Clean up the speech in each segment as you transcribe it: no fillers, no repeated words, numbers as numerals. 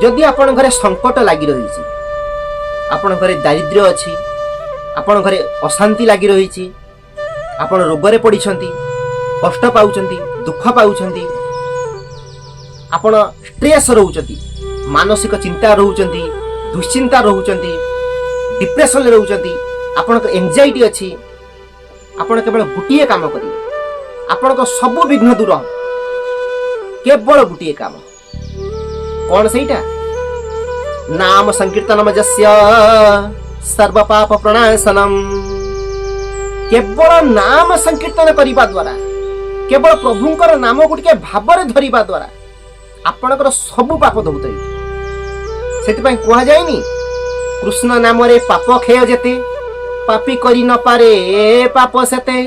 ଯଦି ଆପଣଙ୍କ ଘରେ ସଙ୍କଟ ଲାଗି ରହିଛି, ଆପଣଙ୍କ ଘରେ ଦାରିଦ୍ର୍ୟ ଅଛି, ଆପଣଙ୍କ ଘରେ ଅଶାନ୍ତି ଲାଗି ରହିଛି, ଆପଣ ରୋଗରେ ପଡ଼ିଛନ୍ତି, କଷ୍ଟ ପାଉଛନ୍ତି, ଦୁଃଖ ପାଉଛନ୍ତି, ଆପଣ ଷ୍ଟ୍ରେସ୍ ରହୁଛନ୍ତି, ମାନସିକ ଚିନ୍ତା ରହୁଛନ୍ତି, ଦୁଶ୍ଚିନ୍ତା ରହୁଛନ୍ତି, ଡିପ୍ରେସନରେ ରହୁଛନ୍ତି, ଆପଣଙ୍କ ଏଂଜାଇଟି ଅଛି, ଆପଣ କେବଳ ଗୋଟିଏ କାମ କରିବେ, ଆପଣଙ୍କ ସବୁ ବିଘ୍ନ ଦୂର ହେବ। କେବଳ ଗୋଟିଏ କାମ। କ'ଣ ସେଇଟା? ନାମ ସଂକୀର୍ତ୍ତନମ ଯସ୍ୟ ସର୍ବ ପାପ ପ୍ରଣାଶନମ। କେବଳ ନାମ ସଂକୀର୍ତ୍ତନ କରିବା ଦ୍ୱାରା, କେବଳ ପ୍ରଭୁଙ୍କର ନାମକୁ ଟିକେ ଭାବରେ ଧରିବା ଦ୍ୱାରା ଆପଣଙ୍କର ସବୁ ପାପ ଧୌତ ହେଇଯିବ। ସେଥିପାଇଁ କୁହାଯାଏନି, କୃଷ୍ଣ ନାମରେ ପାପ କ୍ଷୟ ଯେତେ, ପାପି କରି ନପାରେ ପାପ ସେତେ।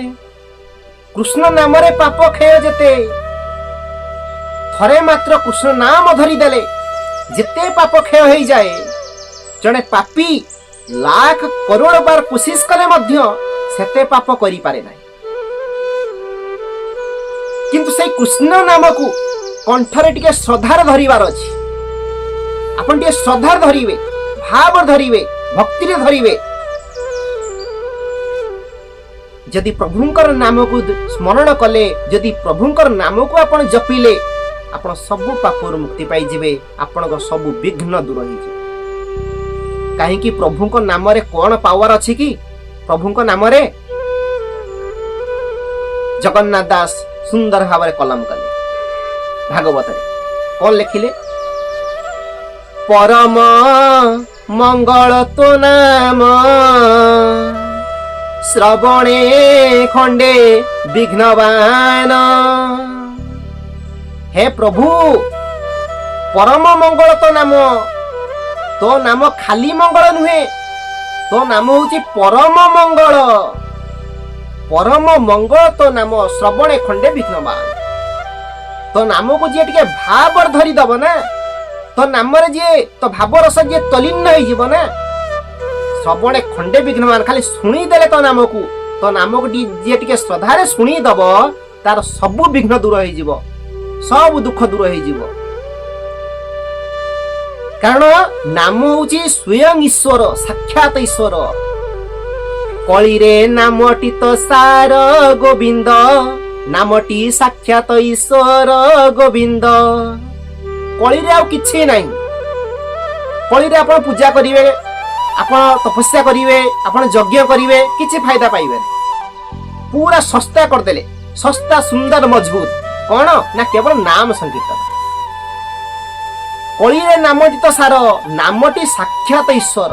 କୃଷ୍ଣ ନାମରେ ପାପ କ୍ଷୟ ଯେତେ। ଥରେ ମାତ୍ର କୃଷ୍ଣ ନାମ ଧରିଦେଲେ ଯେତେ ପାପ କ୍ଷୟ ହେଇଯାଏ, ଜଣେ ପାପୀ ଲାଖ କରୋଡ଼ ବାର କୋସିସ କଲେ ମଧ୍ୟ ସେତେ ପାପ କରିପାରେ ନାହିଁ। କିନ୍ତୁ ସେଇ କୃଷ୍ଣ ନାମକୁ କଣ୍ଠରେ ଟିକେ ଶ୍ରଦ୍ଧାରେ ଧରିବାର ଅଛି। ଆପଣ ଟିକେ ଶ୍ରଦ୍ଧାରେ ଧରିବେ, ଭାବରେ ଧରିବେ, ଭକ୍ତିରେ ଧରିବେ। ଯଦି ପ୍ରଭୁଙ୍କର ନାମକୁ ସ୍ମରଣ କଲେ, ଯଦି ପ୍ରଭୁଙ୍କର ନାମକୁ ଆପଣ ଜପିଲେ, ଆପଣ ସବୁ ପାପରୁ ମୁକ୍ତି ପାଇଯିବେ, ଆପଣଙ୍କ ସବୁ ବିଘ୍ନ ଦୂର ହେଇଯିବ। କାହିଁକି? ପ୍ରଭୁଙ୍କ ନାମରେ କଣ ପାୱାର ଅଛି କି? ପ୍ରଭୁଙ୍କ ନାମରେ ଜଗନ୍ନାଥ ଦାସ ସୁନ୍ଦର ଭାବରେ କଲମ କଲେ। ଭାଗବତରେ କଣ ଲେଖିଲେ? ପରମ ମଙ୍ଗଳ ତୋ ନାମ, ଶ୍ରବଣେ ଖଣ୍ଡେ ବିଘ୍ନବାନ। ହେ ପ୍ରଭୁ, ପରମ ମଙ୍ଗଳ ତୋ ନାମ। ତୋ ନାମ ଖାଲି ମଙ୍ଗଳ ନୁହେଁ, ତୋ ନାମ ହଉଛି ପରମ ମଙ୍ଗଳ। ପରମ ମଙ୍ଗଳ ତୋ ନାମ, ଶ୍ରବଣେ ଖଣ୍ଡେ ବିଘ୍ନବାନ। ତୋ ନାମକୁ ଯିଏ ଟିକେ ଭାବରେ ଧରିଦବ ନା, ତୋ ନାମରେ ଯିଏ ତୋ ଭାବରସ ଯିଏ ତଲିନ ହେଇଯିବ ନା, ଶ୍ରବଣେ ଖଣ୍ଡେ ବିଘ୍ନବାନ। ଖାଲି ଶୁଣିଦେଲେ ତୋ ନାମକୁ, ତୋ ନାମକୁ ଯିଏ ଟିକେ ଶ୍ରଦ୍ଧାରେ ଶୁଣିଦବ, ତାର ସବୁ ବିଘ୍ନ ଦୂର ହେଇଯିବ, ସବୁ ଦୁଃଖ ଦୂର ହେଇଯିବ। କାରଣ ନାମ ହଉଛି ସ୍ୱୟଂ ଈଶ୍ୱର, ସାକ୍ଷାତ ଈଶ୍ୱର। କଳିରେ ନାମଟି ତ ସାର ଗୋବିନ୍ଦ, ନାମଟି ସାକ୍ଷାତ ଈଶ୍ୱର ଗୋବିନ୍ଦ। କଳିରେ ଆଉ କିଛି ନାହିଁ। କଳିରେ ଆପଣ ପୂଜା କରିବେ, ଆପଣ ତପସ୍ୟା କରିବେ, ଆପଣ ଯଜ୍ଞ କରିବେ, କିଛି ଫାଇଦା ପାଇବେନି। ପୁରା ଶସ୍ତା କରିଦେଲେ, ଶସ୍ତା, ସୁନ୍ଦର, ମଜବୁତ। କଣ ନା କେବଳ ନାମ ସଂକୀର୍ତ୍ତନ। କଳିରେ ନାମଟି ତ ସାର, ନାମଟି ସାକ୍ଷାତ ଈଶ୍ୱର।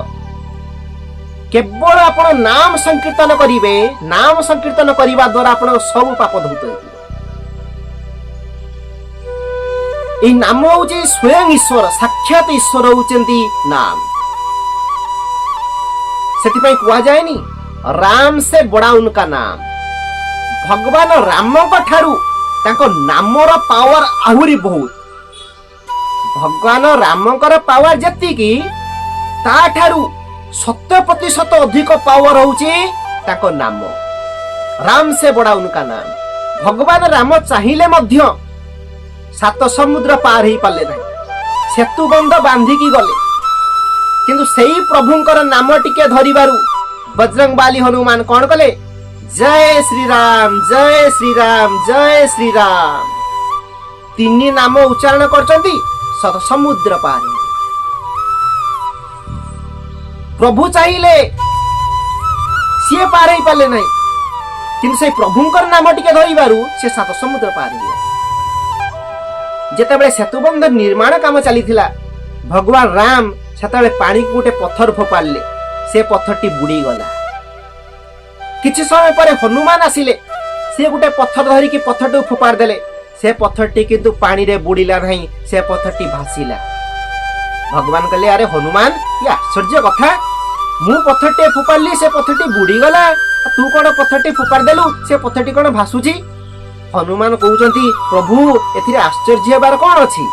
କେବଳ ଆପଣ ନାମ ସଂକୀର୍ତ୍ତନ କରିବେ। ନାମ ସଂକୀର୍ତ୍ତନ କରିବା ଦ୍ୱାରା ଆପଣଙ୍କ ସବୁ ପାପ ଧୌତ ହେଇଯିବ। ଏଇ ନାମ ହଉଛି ସ୍ୱୟଂ ଈଶ୍ୱର, ସାକ୍ଷାତ ଈଶ୍ୱର ହଉଛନ୍ତି ନାମ। ସେଥିପାଇଁ କୁହାଯାଏନି, ରାମ ସେ ବଡା ଉନକା ନାମ। ଭଗବାନ ରାମଙ୍କ ଠାରୁ ତାଙ୍କ ନାମର ପାୱାର ଆହୁରି ବହୁତ। ଭଗବାନ ରାମଙ୍କର ପାୱାର ଯେତିକି, ତାଠାରୁ 100% ଅଧିକ ପାୱାର ହଉଛି ତାଙ୍କ ନାମ। ରାମ ସେ ବଡା ଉନକା ନାମ। ଭଗବାନ ରାମ ଚାହିଁଲେ ମଧ୍ୟ ସାତ ସମୁଦ୍ର ପାର ହେଇପାରିଲେ ନାହିଁ, ସେତୁ ବନ୍ଧ ବାନ୍ଧିକି ଗଲେ। କିନ୍ତୁ ସେଇ ପ୍ରଭୁଙ୍କର ନାମ ଟିକେ ଧରିବାରୁ ବଜରଙ୍ଗ ବାଲି ହନୁମାନ କଣ କଲେ? ଜୟ ଶ୍ରୀରାମ, ଜୟ ଶ୍ରୀରାମ, ଜୟ ଶ୍ରୀରାମ, ତିନି ନାମ ଉଚ୍ଚାରଣ କରିଛନ୍ତି, ସତ ସମୁଦ୍ର ପାର ହେଇଗଲେ। ପ୍ରଭୁ ଚାହିଁଲେ ସିଏ ପାର ହେଇପାରିଲେ ନାହିଁ, କିନ୍ତୁ ସେଇ ପ୍ରଭୁଙ୍କର ନାମ ଟିକେ ଧରିବାରୁ ସେ ସାତ ସମୁଦ୍ର ପାର ହେଇଗଲେ। ଯେତେବେଳେ ସେତୁବନ୍ଧ ନିର୍ମାଣ କାମ ଚାଲିଥିଲା, ଭଗବାନ ରାମ ସେତେବେଳେ ପାଣିକୁ ଗୋଟେ ପଥର ଫୋପାଡ଼ିଲେ, ସେ ପଥରଟି ବୁଡ଼ିଗଲା। କିଛି ସମୟ ପରେ ହନୁମାନ ଆସିଲେ, ସିଏ ଗୋଟେ ପଥର ଧରିକି ପଥରଟିକୁ ଫୋପାଡ଼ି ଦେଲେ। ସେ ପଥରଟି କିନ୍ତୁ ପାଣିରେ ବୁଡ଼ିଲା ନାହିଁ, ସେ ପଥରଟି ଭାସିଲା। ଭଗବାନ କହିଲେ, ଆରେ ହନୁମାନ, ଇଏ ଆଶ୍ଚର୍ଯ୍ୟ କଥା। ମୁଁ ପଥରଟିଏ ଫୋପାଡ଼ିଲି, ସେ ପଥରଟି ବୁଡ଼ିଗଲା। ତୁ କଣ ପଥରଟି ଫୋପାଡ଼ି ଦେଲୁ, ସେ ପଥରଟି କଣ ଭାସୁଛି? ହନୁମାନ କହୁଛନ୍ତି, ପ୍ରଭୁ, ଏଥିରେ ଆଶ୍ଚର୍ଯ୍ୟ ହେବାର କଣ ଅଛି?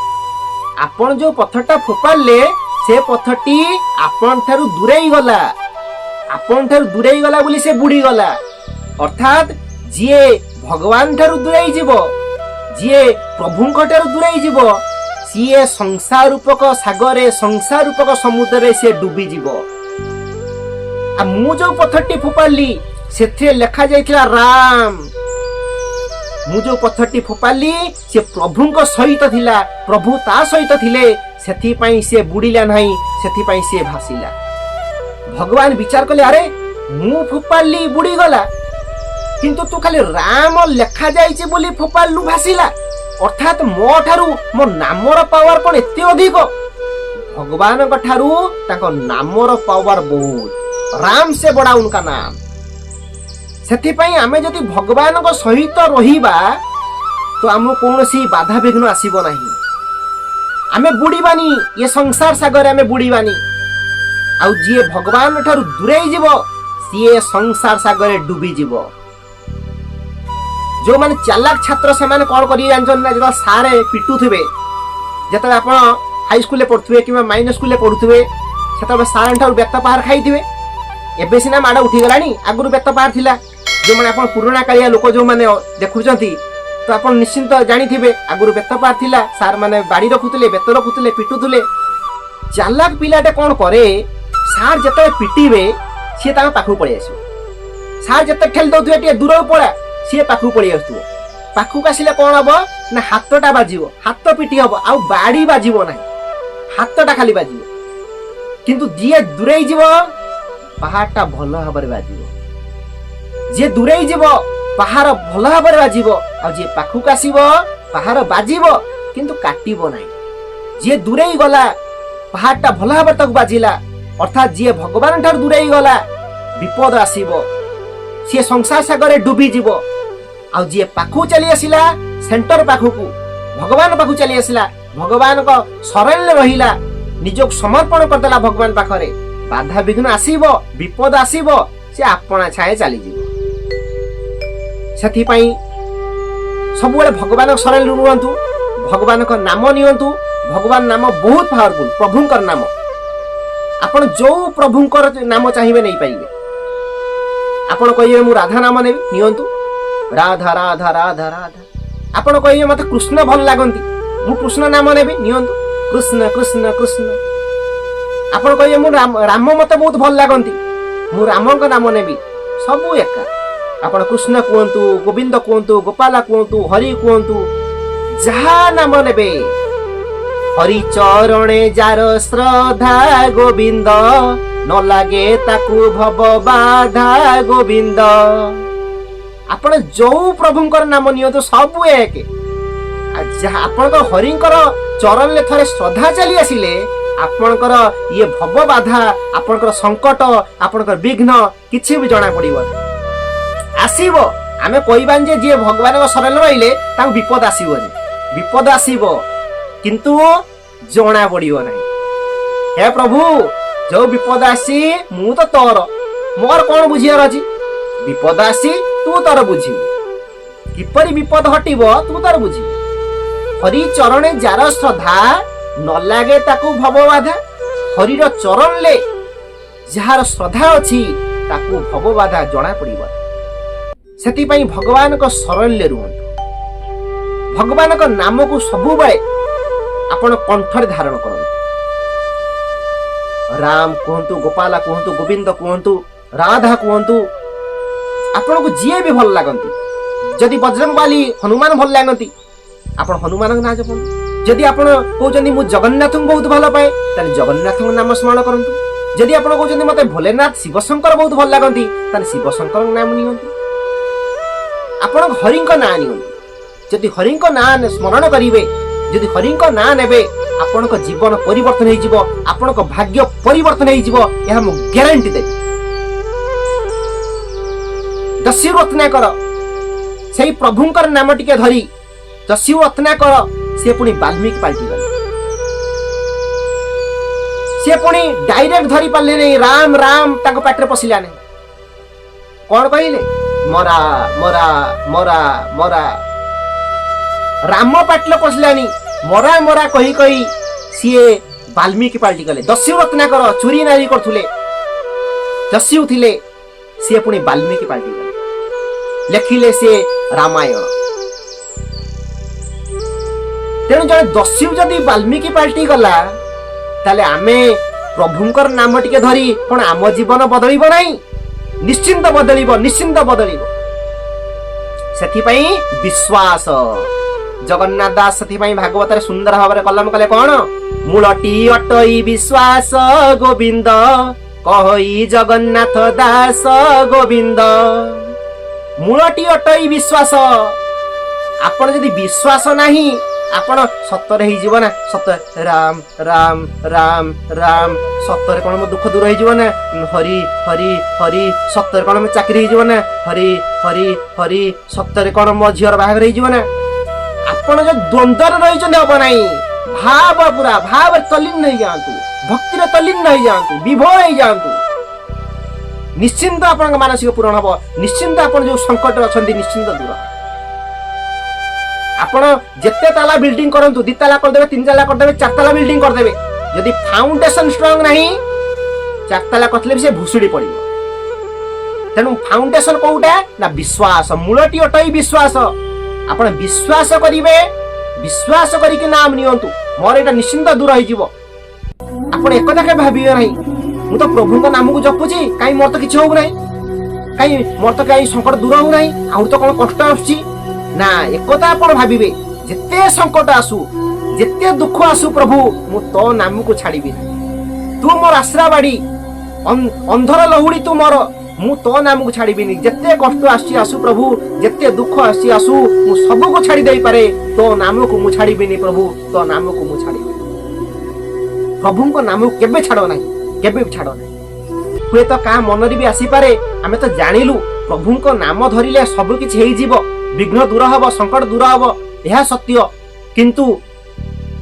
ଆପଣ ଯୋଉ ପଥରଟା ଫୋପାଡ଼ିଲେ, ସେ ପଥରଟି ଆପଣ ଠାରୁ ଦୂରେଇ ଗଲା। ଆପଣ ଠାରୁ ଦୂରେଇ ଗଲା ବୋଲି ସେ ବୁଡ଼ିଗଲା। ଅର୍ଥାତ୍ ଯିଏ ଭଗବାନ ଠାରୁ ଦୂରେଇ ଯିବ, ଯିଏ ପ୍ରଭୁଙ୍କ ଠାରୁ ଦୂରେଇ ଯିବ, ସିଏ ସଂସାର ରୂପକ ସାଗରେ, ସଂସାର ରୂପକ ସମୁଦ୍ରରେ ସିଏ ଡୁବିଯିବ। ଆଉ ମୁଁ ଯୋଉ ପଥରଟି ଫୋପାଡ଼ିଲି, ସେଥିରେ ଲେଖା ଯାଇଥିଲା ରାମ। ମୁଁ ଯୋଉ ପଥରଟି ଫୋପାଡ଼ିଲି, ସେ ପ୍ରଭୁଙ୍କ ସହିତ ଥିଲା, ପ୍ରଭୁ ତା ସହିତ ଥିଲେ, ସେଥିପାଇଁ ସିଏ ବୁଡ଼ିଲା ନାହିଁ, ସେଥିପାଇଁ ସିଏ ଭାସିଲା। ଭଗବାନ ବିଚାର କଲେ, ଆରେ ମୁଁ ଫୋପାଡ଼ିଲି ବୁଡ଼ିଗଲା, କିନ୍ତୁ ତୁ ଖାଲି ରାମ ଲେଖା ଯାଇଛି ବୋଲି ଫୋପାଡ଼ିଲୁ, ଭାସିଲା। ଅର୍ଥାତ୍ ମୋ ଠାରୁ ମୋ ନାମର ପାୱାର କଣ ଏତେ ଅଧିକ? ଭଗବାନଙ୍କ ଠାରୁ ତାଙ୍କ ନାମର ପାୱାର ବହୁତ। राम से बड़ा उनका नाम। ସେଥିପାଇଁ ଆମେ ଯଦି ଭଗବାନଙ୍କ ସହିତ ରହିବା ତ ଆମକୁ କୌଣସି ବାଧାବିଘ୍ନ ଆସିବ ନାହିଁ, ଆମେ ବୁଡ଼ିବାନି, ଏ ସଂସାର ସାଗରରେ ଆମେ ବୁଡ଼ିବାନି। ଆଉ ଯିଏ ଭଗବାନ ଠାରୁ ଦୂରେଇ ଯିବ, ସିଏ ସଂସାର ସାଗରରେ ଡୁବିଯିବ। ଯୋଉମାନେ ଚାଲାକ ଛାତ୍ର, ସେମାନେ କଣ କରିବେ ଜାଣିଛନ୍ତି ନା? ଯେତେବେଳେ ସାରେ ପିଟୁଥିବେ, ଯେତେବେଳେ ଆପଣ ହାଇସ୍କୁଲରେ ପଢୁଥିବେ କିମ୍ବା ମାଇନର ସ୍କୁଲରେ ପଢୁଥିବେ, ସେତେବେଳେ ସାରଙ୍କ ଠାରୁ ବେତ ପାହାର ଖାଇଥିବେ। ଏବେ ସିନା ମାଡ଼ ଉଠିଗଲାଣି, ଆଗରୁ ବେତ ପାହାର ଥିଲା। ଯେଉଁମାନେ ଆପଣ ପୁରୁଣା କାଳିଆ ଲୋକ, ଯୋଉମାନେ ଦେଖୁଛନ୍ତି, ତ ଆପଣ ନିଶ୍ଚିନ୍ତ ଜାଣିଥିବେ ଆଗରୁ ବେତ ପାହାର ଥିଲା। ସାର୍ ମାନେ ବାଡ଼ି ରଖୁଥିଲେ, ବେତ ରଖୁଥିଲେ, ପିଟୁଥିଲେ। ଚାଲାକ ପିଲାଟା କଣ କରେ? ସାର୍ ଯେତେବେଳେ ପିଟିବେ, ସିଏ ତାଙ୍କ ପାଖକୁ ପଳେଇ ଆସିବ। ସାର୍ ଯେତେ ଠେଲି ଦଉଥିବେ, ଟିକେ ଦୂରକୁ ପଳା, ସିଏ ପାଖକୁ ପଳେଇ ଆସୁଥିବ। ପାଖକୁ ଆସିଲେ କଣ ହବ ନା, ହାତଟା ବାଜିବ, ହାତ ପିଟି ହବ, ଆଉ ବାଡ଼ି ବାଜିବ ନାହିଁ, ହାତଟା ଖାଲି ବାଜିବ। କିନ୍ତୁ ଯିଏ ଦୂରେଇ ଯିବ, ପାହାରଟା ଭଲ ଭାବରେ ବାଜିବ। ଯିଏ ଦୂରେଇ ଯିବ, ପାହାର ଭଲ ଭାବରେ ବାଜିବ। ଆଉ ଯିଏ ପାଖକୁ ଆସିବ, ପାହାର ବାଜିବ କିନ୍ତୁ କାଟିବ ନାହିଁ। ଯିଏ ଦୂରେଇ ଗଲା, ପାହାରଟା ଭଲ ଭାବରେ ତାକୁ ବାଜିଲା। ଅର୍ଥାତ୍ ଯିଏ ଭଗବାନ ଠାରୁ ଦୂରେଇ ଗଲା, ବିପଦ ଆସିବ, ସିଏ ସଂସାର ସାଗରରେ ଡୁବିଯିବ। ଆଉ ଯିଏ ପାଖକୁ ଚାଲି ଆସିଲା, ସେଣ୍ଟର ପାଖକୁ, ଭଗବାନ ପାଖକୁ ଚାଲି ଆସିଲା, ଭଗବାନଙ୍କ ଶରଣରେ ରହିଲା, ନିଜକୁ ସମର୍ପଣ କରିଦେଲା ଭଗବାନ ପାଖରେ, ବାଧା ବିଘ୍ନ ଆସିବ, ବିପଦ ଆସିବ, ସେ ଆପଣା ଛାଏଁ ଚାଲିଯିବ। ସେଥିପାଇଁ ସବୁବେଳେ ଭଗବାନଙ୍କ ଶରଣରେ ରୁହନ୍ତୁ, ଭଗବାନଙ୍କ ନାମ ନିଅନ୍ତୁ। ଭଗବାନ ନାମ ବହୁତ ପାୱାରଫୁଲ। ପ୍ରଭୁଙ୍କର ନାମ, ଆପଣ ଯୋଉ ପ୍ରଭୁଙ୍କର ନାମ ଚାହିଁବେ ନେଇପାରିବେ। ଆପଣ କହିବେ ମୁଁ ରାଧା ନାମ ନେବି, ନିଅନ୍ତୁ, ରାଧା ରାଧା ରାଧା ରାଧା। ଆପଣ କହିବେ ମତେ କୃଷ୍ଣ ଭଲ ଲାଗନ୍ତି, ମୁଁ କୃଷ୍ଣ ନାମ ନେବି, ନିଅନ୍ତୁ, କୃଷ୍ଣ କୃଷ୍ଣ କୃଷ୍ଣ। ଆପଣ କହିବେ ମୁଁ ରାମ, ରାମ ମତେ ବହୁତ ଭଲ ଲାଗନ୍ତି, ମୁଁ ରାମଙ୍କ ନାମ ନେବି। ସବୁ ଏକା। ଆପଣ କୃଷ୍ଣ କୁହନ୍ତୁ, ଗୋବିନ୍ଦ କୁହନ୍ତୁ, ଗୋପାଳ କୁହନ୍ତୁ, ହରି କୁହନ୍ତୁ, ଯାହା ନାମ ନେବେ, ହରି ଚରଣେ ଯାର ଶ୍ରଦ୍ଧା ଗୋବିନ୍ଦ, ନ ଲାଗେ ତାକୁ ଭବ ବାଧା ଗୋବିନ୍ଦ। ଆପଣ ଯୋଉ ପ୍ରଭୁଙ୍କର ନାମ ନିଅନ୍ତୁ, ସବୁ ଏକ। ଆଉ ଯାହା ଆପଣଙ୍କ ହରିଙ୍କର ଚରଣରେ ଥରେ ଶ୍ରଦ୍ଧା ଚାଲି ଆସିଲେ, ଆପଣଙ୍କର ଇଏ ଭବ ବାଧା, ଆପଣଙ୍କର ସଙ୍କଟ, ଆପଣଙ୍କର ବିଘ୍ନ କିଛି ବି ଜଣା ପଡିବନି। ଆସିବ, ଆମେ କହିବାନି ଯେ ଯିଏ ଭଗବାନଙ୍କ ଶରଣରେ ରହିଲେ ତାଙ୍କୁ ବିପଦ ଆସିବନି। ବିପଦ ଆସିବ କିନ୍ତୁ ଜଣା ପଡିବ ନାହିଁ। ହେ ପ୍ରଭୁ, ଯୋଉ ବିପଦ ଆସି ମୁଁ ତ ତୋର, ମୋର କଣ ବୁଝିବାର ଅଛି? ବିପଦ ଆସି ତୁ ତୋର ବୁଝିବୁ, କିପରି ବିପଦ ହଟିବ ତୁ ତୋର ବୁଝିବୁ। ହରି ଚରଣେ ଯାର ଶ୍ରଦ୍ଧା, ନ ଲାଗେ ତାକୁ ଭବ ବାଧା। ହରିର ଚରଣରେ ଯାହାର ଶ୍ରଦ୍ଧା ଅଛି, ତାକୁ ଭବ ବାଧା ଜଣା ପଡିବ। ସେଥିପାଇଁ ଭଗବାନଙ୍କ ଶରଣରେ ରୁହନ୍ତୁ। ଭଗବାନଙ୍କ ନାମକୁ ସବୁବେଳେ ଆପଣ କଣ୍ଠରେ ଧାରଣ କରନ୍ତୁ। ରାମ କୁହନ୍ତୁ, ଗୋପାଳ କୁହନ୍ତୁ, ଗୋବିନ୍ଦ କୁହନ୍ତୁ, ରାଧା କୁହନ୍ତୁ, ଆପଣଙ୍କୁ ଯିଏ ବି ଭଲ ଲାଗନ୍ତି। ଯଦି ବଜରଙ୍ଗବାଲି ହନୁମାନ ଭଲ ଲାଗନ୍ତି, ଆପଣ ହନୁମାନଙ୍କ ନାଁ ଜପନ୍ତୁ। ଯଦି ଆପଣ କହୁଛନ୍ତି ମୁଁ ଜଗନ୍ନାଥଙ୍କୁ ବହୁତ ଭଲ ପାଏ, ତାହେଲେ ଜଗନ୍ନାଥଙ୍କ ନାମ ସ୍ମରଣ କରନ୍ତୁ। ଯଦି ଆପଣ କହୁଛନ୍ତି ମତେ ଭୋଲେନାଥ ଶିବଶଙ୍କର ବହୁତ ଭଲ ଲାଗନ୍ତି, ତାହେଲେ ଶିବଶଙ୍କରଙ୍କ ନାମ ନିଅନ୍ତୁ। ଆପଣ ହରିଙ୍କ ନାଁ ନିଅନ୍ତୁ। ଯଦି ହରିଙ୍କ ନାଁ ସ୍ମରଣ କରିବେ, ଯଦି ହରିଙ୍କ ନାଁ ନେବେ, ଆପଣଙ୍କ ଜୀବନ ପରିବର୍ତ୍ତନ ହେଇଯିବ, ଆପଣଙ୍କ ଭାଗ୍ୟ ପରିବର୍ତ୍ତନ ହେଇଯିବ, ଏହା ମୁଁ ଗ୍ୟାରେଣ୍ଟି ଦେବି। ଦସ୍ୟୁ ରତ୍ନାକର ସେଇ ପ୍ରଭୁଙ୍କର ନାମ ଟିକେ ଧରି, ଦସ୍ୟୁ ରତ୍ନାକର ସିଏ ପୁଣି ବାଲ୍ମୀକି ପାଲଟିଗଲେ। ସିଏ ପୁଣି ଡାଇରେକ୍ଟ ଧରି ପାରିଲେ ନାହିଁ, ରାମ ରାମ ତାଙ୍କ ପାଟିରେ ପଶିଲା ନାହିଁ। କଣ କହିଲେ? ମରା ମରା ମରା ମରା। ରାମ ପାଟିରେ ପଶିଲାନି, ମରା ମରା କହି କହି ସିଏ ବାଲ୍ମୀକି ପାଲଟି ଗଲେ। ଦସ୍ୟୁ ରତ୍ନାକର ଚୋରି ନାରୀ କରୁଥିଲେ, ଦସ୍ୟୁ ଥିଲେ, ସିଏ ପୁଣି ବାଲ୍ମୀକି ପାଲଟି ଗଲେ। ଲେଖିଲେ ସିଏ ରାମାୟଣ। ତେଣୁ ଜଣେ ଦସ୍ୟୁ ଯଦି ବାଲ୍ମୀକି ପାଲଟି ଗଲା, ତାହେଲେ ଆମେ ପ୍ରଭୁଙ୍କର ନାମ ଟିକେ ଧରି କଣ ଆମ ଜୀବନ ବଦଳିବ ନାହିଁ? ନିଶ୍ଚିନ୍ତ ବଦଳିବ, ନିଶ୍ଚିନ୍ତ ବଦଳିବ। ସେଥିପାଇଁ ବିଶ୍ୱାସ। ଜଗନ୍ନାଥ ଦାସ ସେଥିପାଇଁ ଭାଗବତରେ ସୁନ୍ଦର ଭାବରେ କଲମ କଲେ କଣ? ମୂଳଟି ଅଟଇ ବିଶ୍ୱାସ ଗୋବିନ୍ଦ, କହଇ ଜଗନ୍ନାଥ ଦାସ ଗୋବିନ୍ଦ। ମୂଳଟି ଅଟଇ ବିଶ୍ୱାସ। ଆପଣ ଯଦି ବିଶ୍ୱାସ ନାହିଁ, ଆପଣ ସତରେ ହେଇଯିବ ନା? ସତ ରାମ ରାମ ରାମ ରାମ, ସତରେ କଣ ମୋ ଦୁଃଖ ଦୂର ହେଇଯିବ ନା? ହରି ହରି ହରି, ସତରେ କଣ ମୋ ଚାକିରି ହେଇଯିବ ନା? ହରି ହରି ହରି, ସତରେ କଣ ମୋ ଝିଅର ବାହାଘର ହେଇଯିବ ନା? ଆପଣ ଯୋଉ ଦ୍ୱନ୍ଦ୍ୱରେ ରହିଛନ୍ତି, ହବ ନାହିଁ। ଭାବ ପୁରା ଭାବରେ ତଲ୍ଲୀନ ହେଇଯାଆନ୍ତୁ, ଭକ୍ତିରେ ତଲ୍ଲୀନ ହେଇଯାଆନ୍ତୁ, ବିଭୋର ହେଇଯାଆନ୍ତୁ। ନିଶ୍ଚିନ୍ତ ଆପଣଙ୍କ ମାନସିକ ପୂରଣ ହବ। ନିଶ୍ଚିନ୍ତ ଆପଣ ଯୋଉ ସଙ୍କଟରେ ଅଛନ୍ତି, ନିଶ୍ଚିନ୍ତ ଦୂର। ଆପଣ ଯେତେ ତାଲା ବିଲ୍ଡିଂ କରନ୍ତୁ, ଦି ତାଲା କରିଦେବେ, ତିନି ତାଲା କରିଦେବେ, ଚାରି ତାଲା ବିଲ୍ଡିଂ କରିଦେବେ, ଯଦି ଫାଉଣ୍ଡେସନ ଷ୍ଟ୍ରଙ୍ଗ ନାହିଁ, ଚାରି ତାଲା କରିଥିଲେ ବି ସେ ଭୁଷୁଡି ପଡିବ। ତେଣୁ ଫାଉଣ୍ଡେସନ କୋଉଟା ନା ବିଶ୍ୱାସ। ମୂଳଟି ଅଟଇ ବିଶ୍ୱାସ। ଆପଣ ବିଶ୍ୱାସ କରିବେ, ବିଶ୍ୱାସ କରିକି ନାମ ନିଅନ୍ତୁ, ମୋର ଏଇଟା ନିଶ୍ଚିନ୍ତ ଦୂର ହେଇଯିବ। ଆପଣ ଏକଥା କେବେ ଭାବିବେ ନାହିଁ, ମୁଁ ତ ପ୍ରଭୁଙ୍କ ନାମକୁ ଜପୁଛି, କାହିଁ ମୋର ତ କିଛି ହଉନାହିଁ, କାହିଁ ମୋର ତ କାହିଁ ସଙ୍କଟ ଦୂର ହଉନାହିଁ, ଆହୁରି ତ କଣ କଷ୍ଟ ଆସୁଛି। ନା, ଏକଥା ଆପଣ ଭାବିବେ, ଯେତେ ସଙ୍କଟ ଆସୁ, ଯେତେ ଦୁଃଖ ଆସୁ, ପ୍ରଭୁ ମୁଁ ତୋ ନାମକୁ ଛାଡ଼ିବି ନାହିଁ। ତୁ ମୋର ଆଶ୍ରା ବାଡ଼ି, ଅନ୍ଧର ଲହୁଡ଼ି ତୁ ମୋର, ମୁଁ ତୋ ନାମକୁ ଛାଡ଼ିବିନି। ଯେତେ କଷ୍ଟ ଆସୁଛି ଆସୁ ପ୍ରଭୁ, ଯେତେ ଦୁଃଖ ଆସୁଛି ଆସୁ, ମୁଁ ସବୁକୁ ଛାଡ଼ି ଦେଇପାରେ, ତୋ ନାମକୁ ମୁଁ ଛାଡ଼ିବିନି ପ୍ରଭୁ, ତୋ ନାମକୁ ମୁଁ ଛାଡ଼ିବିନି। ପ୍ରଭୁଙ୍କ ନାମକୁ କେବେ ଛାଡ଼ ନାହିଁ, କେବେ ବି ଛାଡ଼ ନାହିଁ। ହୁଏତ କାହା ମନରେ ବି ଆସିପାରେ, ଆମେ ତ ଜାଣିଲୁ ପ୍ରଭୁଙ୍କ ନାମ ଧରିଲେ ସବୁ କିଛି ହେଇଯିବ, ବିଘ୍ନ ଦୂର ହବ, ସଙ୍କଟ ଦୂର ହବ, ଏହା ସତ୍ୟ। କିନ୍ତୁ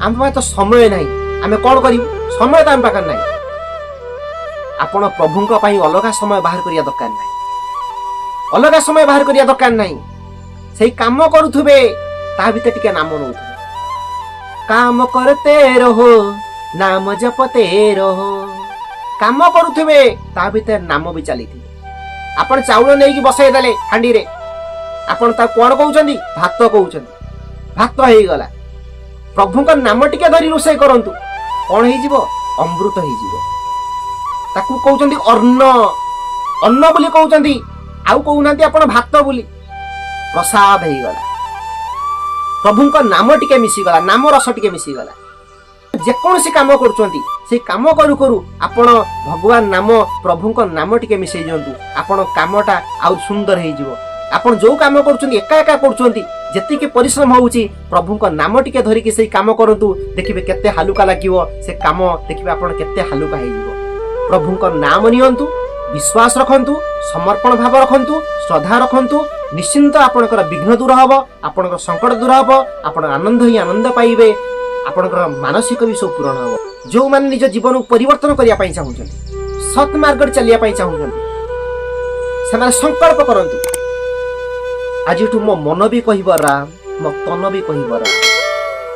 ଆମ ପାଖରେ ତ ସମୟ ନାହିଁ, ଆମେ କଣ କରିବୁ? ସମୟ ତ ଆମ ପାଖରେ ନାହିଁ। ଆପଣ ପ୍ରଭୁଙ୍କ ପାଇଁ ଅଲଗା ସମୟ ବାହାର କରିବା ଦରକାର ନାହିଁ, ଅଲଗା ସମୟ ବାହାର କରିବା ଦରକାର ନାହିଁ। ସେଇ କାମ କରୁଥିବେ, ତା ଭିତରେ ଟିକେ ନାମ ନଉଥିବେ। କାମ करते रहो, नाम जपते रहो। କାମ କରୁଥିବେ, ତା ଭିତରେ ନାମ ବି ଚାଲିଥିବ। ଆପଣ ଚାଉଳ ନେଇକି ବସେଇ ଦେଲେ ହାଣ୍ଡିରେ, ଆପଣ ତାକୁ କଣ କହୁଛନ୍ତି? ଭାତ କହୁଛନ୍ତି। ଭାତ ହେଇଗଲା। ପ୍ରଭୁଙ୍କ ନାମ ଟିକେ ଧରି ରୋଷେଇ କରନ୍ତୁ, କଣ ହେଇଯିବ? ଅମୃତ ହେଇଯିବ। ତାକୁ କହୁଛନ୍ତି ଅନ୍ନ, ଅନ୍ନ ବୋଲି କହୁଛନ୍ତି, ଆଉ କହୁନାହାନ୍ତି ଆପଣ ଭାତ ବୋଲି। ପ୍ରସାଦ ହେଇଗଲା। ପ୍ରଭୁଙ୍କ ନାମ ଟିକେ ମିଶିଗଲା, ନାମ ରସ ଟିକେ ମିଶିଗଲା। ଯେକୌଣସି କାମ କରୁଛନ୍ତି, ସେଇ କାମ କରୁ କରୁ ଆପଣ ଭଗବାନ ନାମ, ପ୍ରଭୁଙ୍କ ନାମ ଟିକେ ମିଶେଇ ଦିଅନ୍ତୁ, ଆପଣ କାମଟା ଆଉ ସୁନ୍ଦର ହେଇଯିବ। ଆପଣ ଯୋଉ କାମ କରୁଛନ୍ତି, ଏକା ଏକା କରୁଛନ୍ତି, ଯେତିକି ପରିଶ୍ରମ ହଉଛି, ପ୍ରଭୁଙ୍କ ନାମ ଟିକେ ଧରିକି ସେଇ କାମ କରନ୍ତୁ, ଦେଖିବେ କେତେ ହାଲୁକା ଲାଗିବ ସେ କାମ, ଦେଖିବେ ଆପଣ କେତେ ହାଲୁକା ହେଇଯିବ। ପ୍ରଭୁଙ୍କ ନାମ ନିଅନ୍ତୁ, ବିଶ୍ୱାସ ରଖନ୍ତୁ, ସମର୍ପଣ ଭାବ ରଖନ୍ତୁ, ଶ୍ରଦ୍ଧା ରଖନ୍ତୁ, ନିଶ୍ଚିନ୍ତ ଆପଣଙ୍କର ବିଘ୍ନ ଦୂର ହବ, ଆପଣଙ୍କର ସଙ୍କଟ ଦୂର ହବ, ଆପଣ ଆନନ୍ଦ ହିଁ ଆନନ୍ଦ ପାଇବେ, ଆପଣଙ୍କର ମାନସିକ ବି ସବୁ ପୂରଣ ହବ। ଯୋଉମାନେ ନିଜ ଜୀବନକୁ ପରିବର୍ତ୍ତନ କରିବା ପାଇଁ ଚାହୁଁଛନ୍ତି, ସତ୍ ମାର୍ଗରେ ଚାଲିବା ପାଇଁ ଚାହୁଁଛନ୍ତି, ସେମାନେ ସଂକଳ୍ପ କରନ୍ତୁ, ଆଜିଠୁ ମୋ ମନ ବି କହିବ ରାମ, ମୋ ତନ ବି କହିବ ରାମ।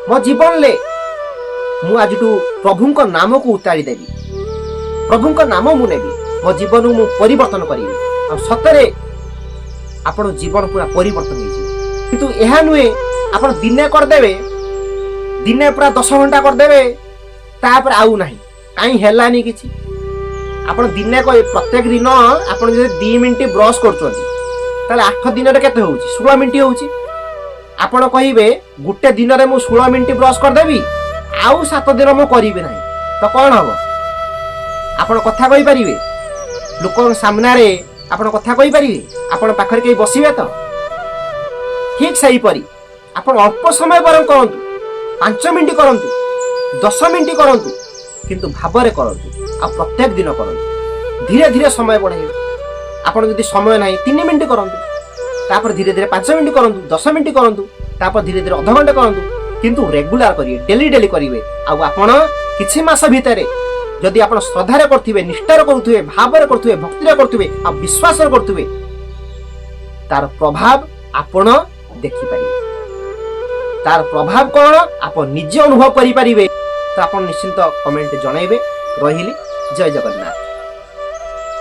ମୋ ଜୀବନରେ ମୁଁ ଆଜିଠୁ ପ୍ରଭୁଙ୍କ ନାମକୁ ଉତାରି ଦେବି, ପ୍ରଭୁଙ୍କ ନାମ ମୁଁ ନେବି, ମୋ ଜୀବନକୁ ମୁଁ ପରିବର୍ତ୍ତନ କରିବି। ଆଉ ସତରେ ଆପଣ ଜୀବନ ପୁରା ପରିବର୍ତ୍ତନ ହେଇଯିବ। କିନ୍ତୁ ଏହା ନୁହେଁ ଆପଣ ଦିନେ କରିଦେବେ, ଦିନେ ପୁରା 10 ଘଣ୍ଟା କରିଦେବେ, ତାପରେ ଆଉ ନାହିଁ, କାହିଁ ହେଲାନି କିଛି। ଆପଣ ଦିନେ କହି ପ୍ରତ୍ୟେକ ଦିନ ଆପଣ ଯଦି 2 ମିନିଟ୍ ବ୍ରଶ କରୁଛନ୍ତି, ତାହେଲେ 8 ଦିନରେ କେତେ ହଉଛି? 16 ମିନିଟ୍ ହଉଛି। ଆପଣ କହିବେ, ଗୋଟେ ଦିନରେ ମୁଁ 16 ମିନିଟ୍ ବ୍ରଶ କରିଦେବି, ଆଉ 7 ଦିନ ମୁଁ କରିବି ନାହିଁ, ତ କ'ଣ ହବ? ଆପଣ କଥା କହିପାରିବେ? ଲୋକଙ୍କ ସାମ୍ନାରେ ଆପଣ କଥା କହିପାରିବେ? ଆପଣ ପାଖରେ କେହି ବସିବେ ତ? ଠିକ ସେହିପରି ଆପଣ ଅଳ୍ପ ସମୟ ବରଂ କରନ୍ତୁ, 5 ମିନିଟ୍ କରନ୍ତୁ, 10 ମିନିଟ୍ କରନ୍ତୁ, କିନ୍ତୁ ଭାବରେ କରନ୍ତୁ ଆଉ ପ୍ରତ୍ୟେକ ଦିନ କରନ୍ତୁ। ଧୀରେ ଧୀରେ ସମୟ ବଢ଼େଇବେ। ଆପଣ ଯଦି ସମୟ ନାହିଁ, 3 ମିନିଟ୍ କରନ୍ତୁ, ତାପରେ ଧୀରେ ଧୀରେ 5 ମିନିଟ୍ କରନ୍ତୁ, 10 ମିନିଟ୍ କରନ୍ତୁ, ତାପରେ ଧୀରେ ଧୀରେ ଅଧଘଣ୍ଟା କରନ୍ତୁ, କିନ୍ତୁ ରେଗୁଲାର କରିବେ, ଡେଲି ଡେଲି କରିବେ। ଆଉ ଆପଣ କିଛି ମାସ ଭିତରେ ଯଦି ଆପଣ ଶ୍ରଦ୍ଧାରେ କରୁଥିବେ, ନିଷ୍ଠାରେ କରୁଥିବେ, ଭାବରେ କରୁଥିବେ, ଭକ୍ତିରେ କରୁଥିବେ ଆଉ ବିଶ୍ୱାସରେ କରୁଥିବେ, ତାର ପ୍ରଭାବ ଆପଣ ଦେଖିପାରିବେ। ତାର ପ୍ରଭାବ କ'ଣ ଆପଣ ନିଜେ ଅନୁଭବ କରିପାରିବେ। ତ ଆପଣ ନିଶ୍ଚିନ୍ତ କମେଣ୍ଟ ଜଣାଇବେ। ରହିଲି, ଜୟ ଜଗନ୍ନାଥ।